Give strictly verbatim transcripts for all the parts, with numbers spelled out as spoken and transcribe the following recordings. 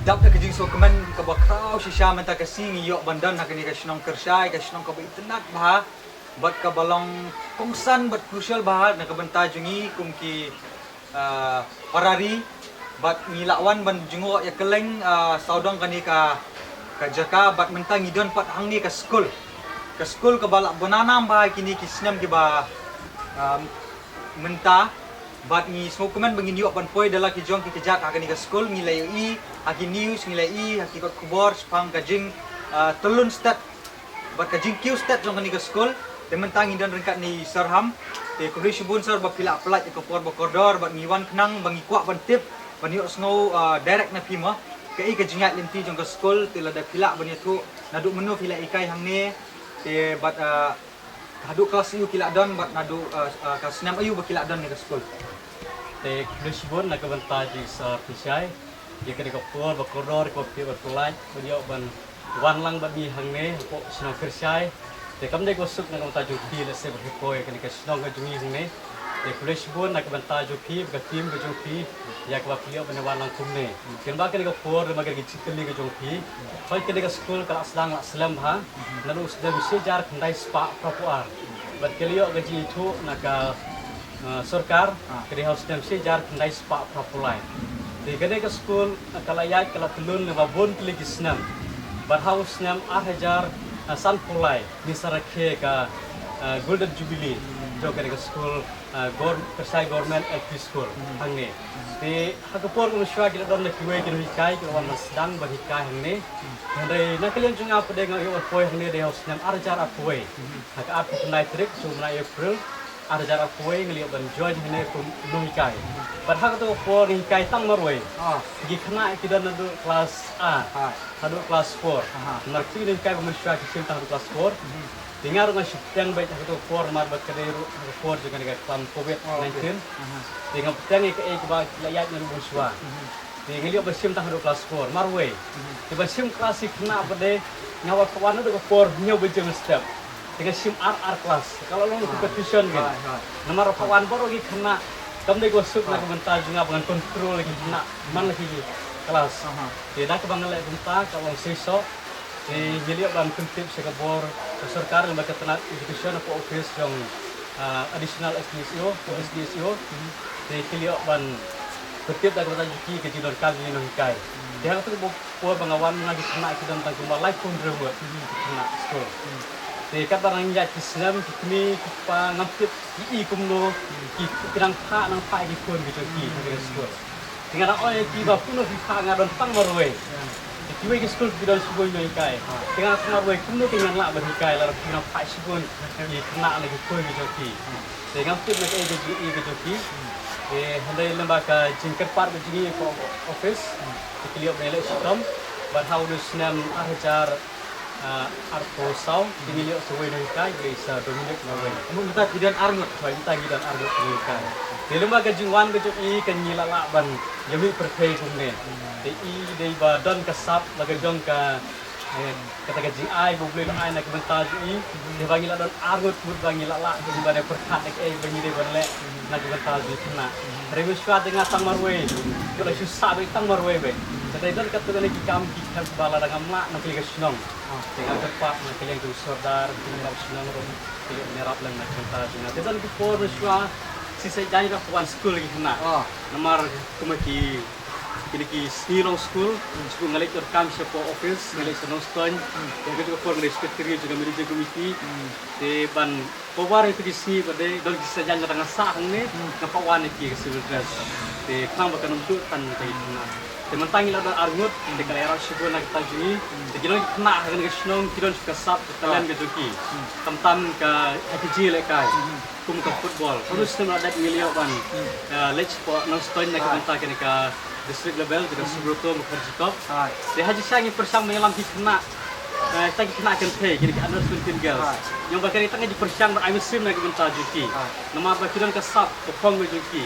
Dap da ka jingsngewkmen kaba khraw shisha mynta ka sngi ngi ïoh ban don ha kane ka shnong Kyrshai, ka shnong kaba itynnad bha bad kaba long kongsan bad crucial bha na ka bynta jong ngi kum ki, ah, para ri, bad ngi la wan ban jngoh ïa kylleng, ah, sawdong kane ka, ka jaka, bad mynta ngi don pat hangne ka skul. Ka skul kaba la bun nam bha kine ki snem kiba, ah, mynta, bad ngi sngewkmen ba ngin ïoh ban poi da la ki jong ki kjat ha kane ka skul. Ngi la ïohi ha ki news, ngi la ïohi ha ki kot khubor shaphang ka jing, ah, tyllun stet bad ka jingkiew stet jong kane ka skul. Te mynta ngi don ryngkat ne i Sir Ham. Te khublei shibun Sir ba phi la pynlait ïa ka por ba kordor, bad ngi wan khnang ba ngi kwah ban tip, ban ïohsngew, ah, direct na phi mo kaei ka jingïaid lynti jong ka skul, te lada phi lah ban ïathuh naduh mynno phi la hikai hangne, te bad, ah, haduh klas aiu ki la don bad naduh, ah, ah, ka snem aiu ba ki la don ne ka skul. Te khublei shibun na ka bynta jong i Sir Kyrshai ïa kane ka por ba kordor kaba phi ïoh ban pynlait, ban ïoh ban wan lang bad ngi hangne hapoh shnong Kyrshai. Te kam dei kaba suk na ka bynta jong phi lehse ba phi poi ïa kane ka shnong ka jong ngi hangne. Te khublei shibun na ka bynta jong phi bad ka team ka jong phi ïa kaba phi ïoh ban wan lang kumne. Te ba kane ka por, ba kane ka jingkylli ka jong phi, hooid kane ka skul ka la sdang la slem bha naduh u snem shi hajar khyndai spah phra phew ar. Bad ki la ïoh ka jingïathuh na ka, ah, sorkar, ah, ka dei ha u snem shi hajar khyndai spah phra phew lai. Te kane ka skul, ah, ka la ïaid ka la tyllun lyngba bun tylli ki snem. Bad ha u snem ar hajar, ah, san phew lai ngin sa rakhe ka, ah, Golden Jubilee jong kane ka skul, ah, Gor-, Kyrshai Government L P School, hmm, hangne. Hmm. Te ha ka por kaba mynshwa ki la don na kiwei ki nonghikai ki la wan ban sdang ban hikai hangne. Hmm. Hynrei na ka liang jong nga pat de nga ïoh ban poi hangne dei ha u snem ar hajar arphew wei. Hmm. Ha ka arphew khyndai tarik jong u bnai April ar hajar arphew wei nga la ïoh ban join hangne kum nonghikai. Hmm. Bad ha kato ka por ngi hikai tang marwei. Ah. Ki khynnah ki don naduh klas A, ah, haduh klas four. Aha. Namar ki nonghikai ba mynshwa ki shim tang haduh klas four. Hmm. Te nga ruh nga shu bteng beit ha kato ka por namar ba ka dei ruh ha ka por jong kane ka klam covid nineteen. Oh, okay. Aha. Te nga bteng ïa kaei kaba la ïaid naduh mynshwa. Mhm. Te nga la ïoh ban shim tang haduh klas four marwei. Mhm. Te ban shim klas ïa ki khynnah pat de nga wan, wan naduh ka por hynñiew baje mynstep. Te nga shim ar, ar klas. Ka la long, ah, competition kein. Right, right. Namar ba wan baroh ki khynnah, kam dei kaba suk na, ah, ka bynta jong nga ba ngan control ïa ki khynnah man la ki klas. Aha. Te da kaba nga leh kumta ka long shisha. Te ngi la ïoh ban pyntip sha ka bor ka sorkar lyngba ka tnat education hapoh office jong, ah, additional S D S E O, S D S E O. Te ki la ïoh ban pyntip da kaba jong ki ka jingdonkam jong ki nonghikai. Te ha kato ka por ba nga wan, nga, ki khynnah ki don tang kumba laiphew hynriew ngut ki khynnah skul. Te katba nang ïaid ki snem, ki kmie ki kpa ngam tip ki i kumno, ki, ki nang phah, nang phah ïa ki khun ki jong ki ha kane ka skul. Te nga dang ong ïa ki ba kumno phi phah, nga don tang marwei. Te kiwei ki skul ki don shibun nonghikai. Te nga tang marwei kumno te ngan lah ban hikai lada phi nang phah shibun ki khynnah na ki khun ki jong ki. Te ngam tip na kaei ka jingïohi ka jong ki. Te hynrei lyngba ka jingkyrpad ka jong ngi hapoh office, te ki la ïoh ban ïaleh shitom. Bad ha une u snem ar hajar, ah, arphew saw, te ngi la ïoh sa uwei u nonghikai, u dei Sir Dominic marwei. Mynta phi don ar ngut? Hooid, mynta ngi don ar ngut nonghikai. Te lyngba ka jingwan ka jong i kan ngi la lah ban ïamih pyrthei kumne. Te i dei ba don ka sap la ka jong ka, eh, kata ka jingai ba U Blei u la ai na ka bynta jong i. Te ba ngi la don ar ngut, mut ba ngi la lah ban ïa pyrkhat da kaei ba ngi dei ban leh na ka bynta jong ki khynnah. Hynrei mynshwa te nga tang marwei, nga la shu sah beit tang marwei beit. Te dei don katto katne ki kam ki khyndiat ba lada ngam lah na ka liang ka shnong, te nga kyrpad na ka liang ka sordar, ka liang ka shnong ruh, ka liang ka ïarap lang na ka bynta jong nga. Te don ki por mynshwa shisha jaiñ ruh ka wan skul ki khynnah. Namar kumba ki Kine ki sngi long skul, shu nga leit donkam shapoh office, nga leit sha Nongstoiñ. Ïa kata ka por nga dei secretary jong ka managing committee. Te ban cover ïa kine ki sngi ba dei don ki saiñ lada nga sah hangne, nga pynwan ïa ki ka civil dress. Te khnang ba kan ym duh than ïa ki khynnah. Te mynta ngi la don ar ngut, te ka la ïarap shibun na ka bynta jong ngi. Te ki don ki khynnah ha kane ka shnong ki don shuh ka sap ka talent ka jong ki. Khamtam ka ha ki jingïalehkai. Kum ka football. Ka dei snem la dep ngi la ïoh ban, eh, leit shapoh Nongstoiñ na ka bynta kane ka district level, kata ka Subroto Mukherjee Cup. Te ha jingshisha ngi pyrshang ban ïalam ki khynnah, Eh, tang ki khynnah kynthei, kine ki under seventeen girls. Ïong ba kane tang ka jingpyrshang ba ai mynsiem na ka bynta jong ki. Namar ba ki don ka sap ka phong ka jong ki.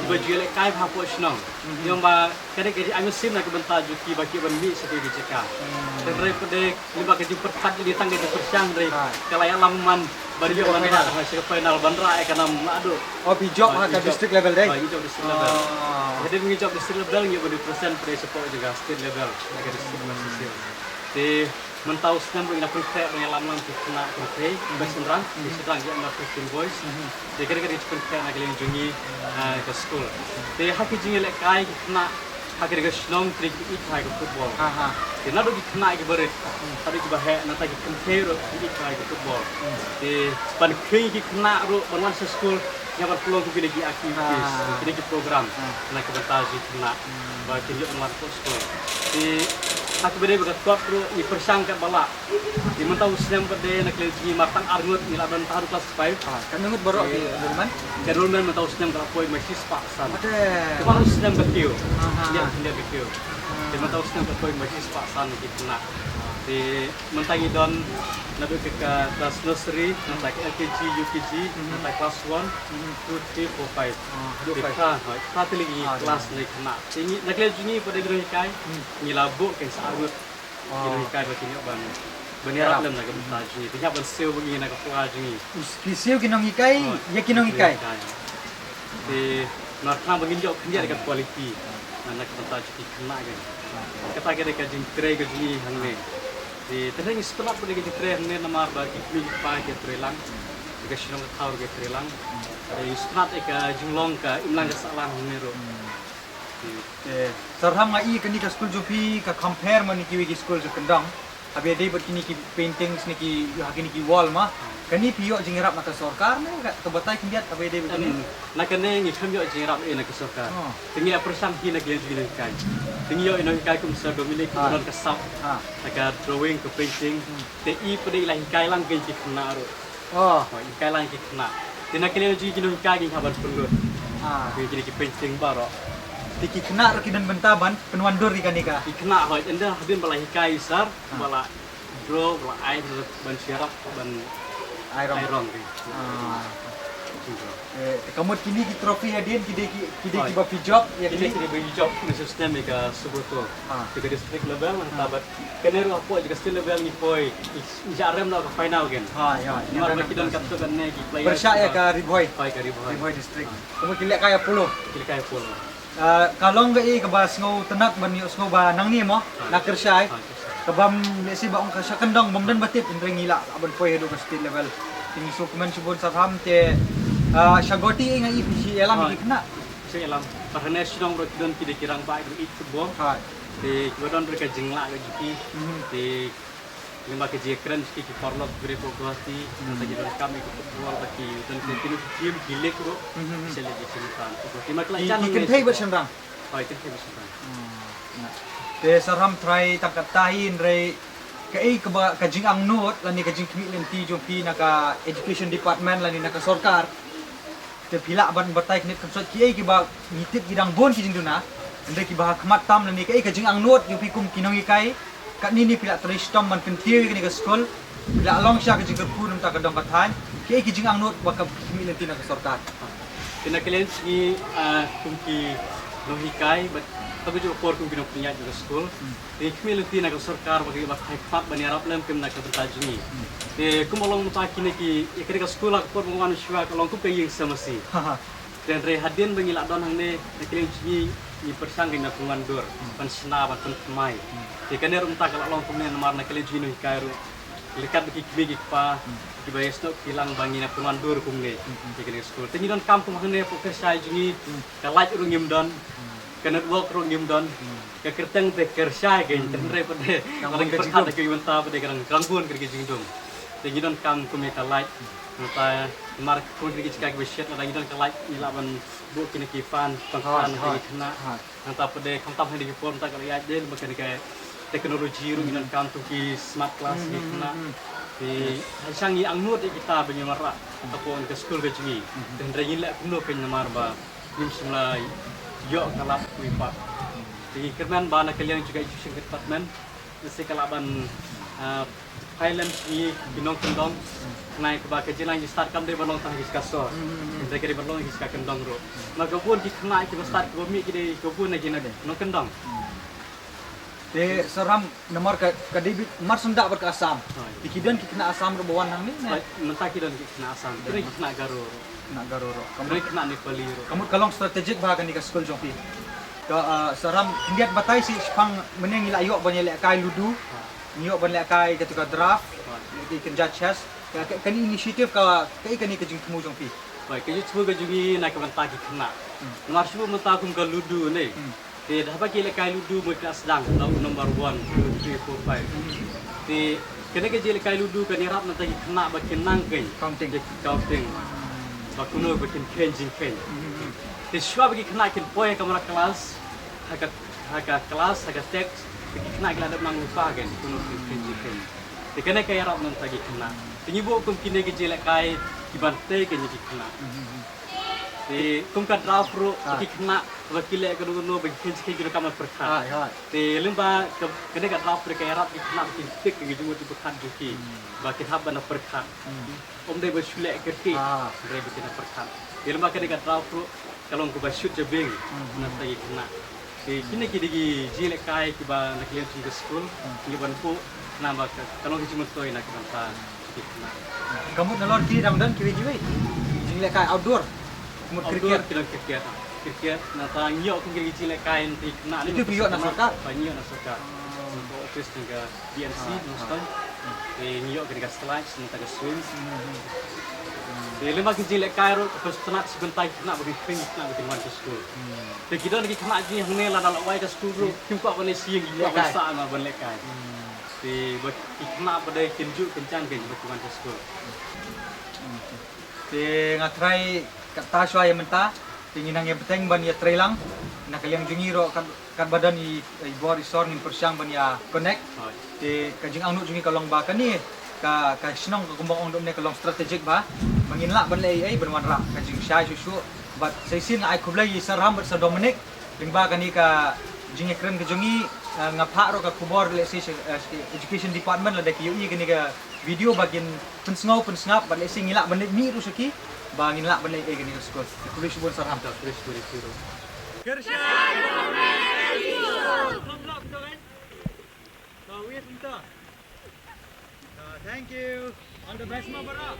Ba ju ïalehkai bha hapoh shnong. Ïong ba kane ka jingpyrshang na ka bynta jong ki ba ki ban mih sha kane ka jaka. Hynrei pat de, lyngba ka jingpyrkhat, kane tang ka jingpyrshang, hynrei ka la ïalam man ban ïoh ban rah ha sha ka final, ban rah ïa ka nam naduh. Oh, phi jop ha ka district level de? Phi jop district level. Hadien ngi jop district level, ngi ban represent pat de shapoh jong ka state level, ha ka district level. Te mynta u snem ruh ngi la pynkhreh ban ïalam lang ki khynnah kynthei, ba shynrang, ki shynrang ki under fifteen boys. Te kane ka dei ka jingpynkhreh na ka liang jong ngi, ah, ka skul. Te ha ki jingïalehkai ki khynnah ha kane ka shnong, ki dei ki ïeit bha ïa ka football. Te naduh ki khynnah kiba rit haduh kiba heh, nangta ki kynthei ruh ki ïeit bha ïa ka football. Te ban kheiñ ki khynnah ruh ban wan sha skul, ngi hap ban pynlong kum kine ki activities, kine ki program na ka bynta jong ki khynnah ba kin ïoh ban wan hapoh skul. Te ha kaba dei ba ka kot ruh ngi pyrshang katba lah. Te mynta u snem pat de na ka liang jong ngi mar tang ar ngut ngi la don haduh klas five. Katno ngut baroh ki enrollment? Ka enrollment mynta u snem ka la poi ma shispah san. Te mar u snem ka kiew. Ïa, ïa ka kiew. Te mynta u snem ka poi ma shispah san ki khynnah. Te mynta ngi don naduh ka, ka klas nursery, nangta ka L K G, U K G, nangta klas one, two, three, four, five. Te phra, hooid, phra tylli ki klas na ki khynnah. Te ngi, na ka liang jong ngi pat de ki nonghikai, ngi la buh kein sa ar ngut ki nonghikai ba kin ïoh ban, ban ïarap lem na ka bynta jong ngi. Te ngi hap ban siew ba ngi na ka pla jong ngi. Phi siew ki nonghikai ïa ki nonghikai. Te namar khnang ba ngin ïoh khyndiat ka quality na ka bynta jong ki khynnah. Kata ka dei ka jingtrei ka jong ngi hangne. Te tang ngi sngewtynnat ba dei ka jingtrei hangne namar ba ki kmie ki kpa ki trei lang. Ka shnong ka thaw ki trei lang. Te ngi sngewtynnat ïa ka jinglong ka imlang ka sahlang hangne ruh. Te Sir Ham, nga i kane ka skul jong phi ka compare ma ngi kiwei ki skul jong kyndong. Haba ïadei bad kine ki paintings ne ki, ha kine ki wall ma. Kane phi ïoh jingïarap na ka sorkar ne ka, ka batai khyndiat haba ïadei bad kine? Na kane ngi khlem ïoh jingïarap ei na ka sorkar. Te ngi la pyrshang hi na ka liang jong ki nonghikai. Te ngi ïoh i nonghikai kum Sir Dominic, ki don ka sap na ka drawing, ka painting. Te i pat de i la hikai lang ïa ki khynnah ruh. Oh. Hooid, hikai lang ïa ki khynnah. Te na ka liang jong ki nonghikai ngi hap ban pynlut. Ki, ki, ki painting baroh. Te ki khynnah ruh ki don bynta ban pynwandur ïa kane ka. Ki khynnah, hooid, ynda hadien ba la hikai i sir, ba la draw, ba la ai, ban shu ïarap, ban ai rong. Ai rong ki. Eh, te ka mut kine ki trophy hadien ki dei ki, ki dei kiba phi jop ïa kine, ki dei kiba phi jop na system ïa ka Subroto. Te ka district level nangta bad kane ruh hapoh ka state level ngi poi, ngi shah rem noh ka final game. Namar ba ki don katto katne ki players. Pyrshah ïa ka Ri Bhoi. Hooid, ka Ri Bhoi. Ri Bhoi district. Ka mut ki lehkai ha Polo. Ki lehkai ha Polo. Ah, ka long kaei kaba sngewtynnat ban ïohsngew ba nangne mo, na Kyrshai. Kaba, mm, lehse ba ong ka sha kyndong bym don ba tip, hynrei ngi lah ban poi haduh ka state level. Te ngi sngewkmen shibun Sir Ham te, ah, sha Guwahati nga i phi shu ïalam ïa ki khynnah. Shu ïalam. Bad hangne shnong ruh ki don ki dei ki rangbah, ki dei football. Te kiba don ruh ka jinglah ka jong ki. Te lyngba ka jingkren jong ki, ki paralok ki briew hapoh Guwahati, nangta ki donkam ïa ka football, ba ki don ki, ki team, ki league ruh. Ki select ïa ki nangta. Ki kynthei bad shynrang. Hooid, kynthei bad shynrang. Te Sir Ham, trai tang katta hi, hynrei kaei kaba ka jingangnud lane ka jingkhmih lynti jong phi na ka education department lane na ka sorkar? Te phi lah ban batai khyndiat khynsoit kiei kiba ngi tip ki dang bun ki jingduna, hynrei kiba ha khmat tam lane kaei ka jingangnud jong phi kum ki nonghikai? Katne ne phi lah trei shitom ban kyntiew ïa kane ka skul? Phi lah long sha ka jingkyrkhu na ka bynta ka dong ka thaiñ? Kiei ki jingangnud ba ka khmih lynti na ka sorkar? Te na ka liang jong ngi, ah, kum ki nonghikai bad tang kajuh ka por kum ki nongpynïaid jong ka skul. Te ngi khmih lynti na ka sorkar ba ka ïoh ban thait pat ban ïarap lem kum na ka bynta jong ngi. Te kumba long mynta kine ki, ïa kane ka skul ha ka por ba nga wan shuwa ka long kum ka ïing samasi. Te hynrei hadien ba ngi la don hangne na ka liang jong ngi, ngi pyrshang ka jingpynwandur ban shna ban pynthymmai. Te kane ruh mynta ka la long kumne namar na ka liang jong ngi nonghikai ruh, ryngkat bad ki kmie ki kpa kiba ïasnoh ki lang ba ngin pynwandur kumne ïa kane ka skul. Te ngi donkam kum hangne hapoh Kyrshai jong ngi, ka light ruh ngim don. Ka network ruh ngim don. Ka kyrteng te Kyrshai kein, hynrei pat de la dang pyrkhat da kiwei bynta pat de ka dang rangbun ka dei ka jingdum. Te ngi donkam kum ïa ka light. Nangta namar kum kine ki jaka kiba shet, lada ngi don ka light ngi lah ban buh kine ki fan, pangkha na ki khynnah. Nangta pat de khamtam ha kine ki por mynta ka la ïaid de, namar kane ka technology ruh ngi donkam kum ki smart class ki khynnah. Te ha sha ngi angnud ïa kita ba ngin wanrah hapoh ka skul ka jong ngi. Te hynrei ngin leh kumno kein namar ba ngim shym la ïoh ka lad kawei pat. Te ngi kyrmen ba na ka liang jong ka education department, lehse ka lah ban Ah, phai lem sha ngi ki nongkyndong. Khnang kaba ka jinglong jingstad kam dei ban long tang ha ki shaka sor. Hynrei ka dei ban long ha ki shaka kyndong ruh. Namar ka bun ki khynnah kiba stad kiba mih ki dei ka bun na ki nongkyndong. Te Sir Ram, namar ka, ka dei beit marsyndah bad ka Assam. Hooid. Te ki don ki khynnah Assam ruh ba wan hangne ne? Hooid, mynta ki don ki khynnah Assam. Ki don ki khynnah Garo ruh. Khynnah Garo ruh. Ki don ki khynnah Nepali ruh. Ka mut ka long strategic bha kane ka skul jong phi. Ka, ah, Sir Ram, khyndiat batai shi shaphang mynne ngi la ïoh ban ïalehkai ludo. Ngi ïoh ban lehkai katu ka draft, ki kynja chess. Ka, ka, kane initiative ka, kaei kane ka jingthmu jong phi? Hooid, ka jingthmu ka jong ngi na ka bynta ki khynnah. Namar shu mynta kum ka ludo ne. Te haba ki lehkai ludo mo ki la sdang, la u number one, two, three, four, five. Te kane ka jinglehkai ludo kan ïarap na ka bynta ki khynnah ba kin nang kein. Counting. Ki counting. Ba kumno ba kin kheiñ jingkheiñ. Te shuwa ba ki khynnah kin poi ha kamra klas, ha ka, ha ka klas, ha ka desk, ba ki khynnah ki la dep nang lypa kein, kumno kin kheiñ jingkheiñ. Te kane ka ïarap na ka bynta ki khynnah. Te ngi buh kum kine ki jinglehkai kiban tei kein ïa ki khynnah. Te kum ka draft ruh, ba ki khynnah ba ki leh kano kano ba ki kheiñ jingkheiñ ki donkam ban pyrkhat. Te lyngba ka, kane ka draft ruh ka ïarap ki khynnah ba kin tik ïa ki jingmut jingpyrkhat jong ki. Ba kin hap ban pyrkhat. Ym dei ba shu leh kyrkieh. Hynrei ba kin pyrkhat. Te lyngba kane ka draft ruh ka long kaba shut jabieng na ka bynta ki khynnah. Te kine ki dei ki jinglehkai kiba na ka liang jong ka skul, ngi ban buh namar ba ka, ka long ka jingmyntoi na ka bynta ki khynnah. Ka mut nalor ki dang don kiwei kiwei jinglehkai outdoor. Ka mut outdoor cricket. Ki don cricket. Cricket, nangta ngi ïoh kum ki jinglehkai na ka bynta ki khynnah. Ito phi ïoh na sorkar? Ba ngi ïoh na sorkar. Nangta office na ka B M C, Nongstoiñ. Te ngi ïoh kane ka slides, nangta ka swings. Te lem bad ki jinglehkai ruh, ka sngewtynnat shi bynta ki khynnah ba kin kheiñ ki khynnah ba kin wan sha skul. Te ki don ki khynnah ki hangne lada la wai ka skul ruh, kim kwah ban leit sha ïing, ki kwah ban sah namar ban lehkai. Te ba ki khynnah ba dei kin juh kin jan kein ba kin wan sha skul. Te nga trai kata shuwa ïa mynta, te ngi nang ïa bteng ban ïa trei lang na ka liang jong ngi ruh kat, katba don i, i bor i sor ngin pyrshang ban ïa connect. Te ka jingangnud jong ngi ka long ba kane ka, ka shnong ka Kumbang Ong Dum ne ka long strategic ba, ba ngin lah ban leh ei ei ban wanrah ka jingshai shuh shuh. Bad sa shisien nga ai khublei ïa i Sir Ram bad Sir Dominic lyngba kane ka jingïakren ka jong ngi, eh, nga phah ruh ka khubor lehse sha, eh, sha education department lada ki ïohi kane ka video ba kin pynsngew pynsngap bad lehse ngi lah ban leit mih ruh sha ki ba ngin lah ban leit ei kane ka skul. Khublei shibun Sir Ram. Khublei shibun ïa phi ruh. Thank you. All the best ma para.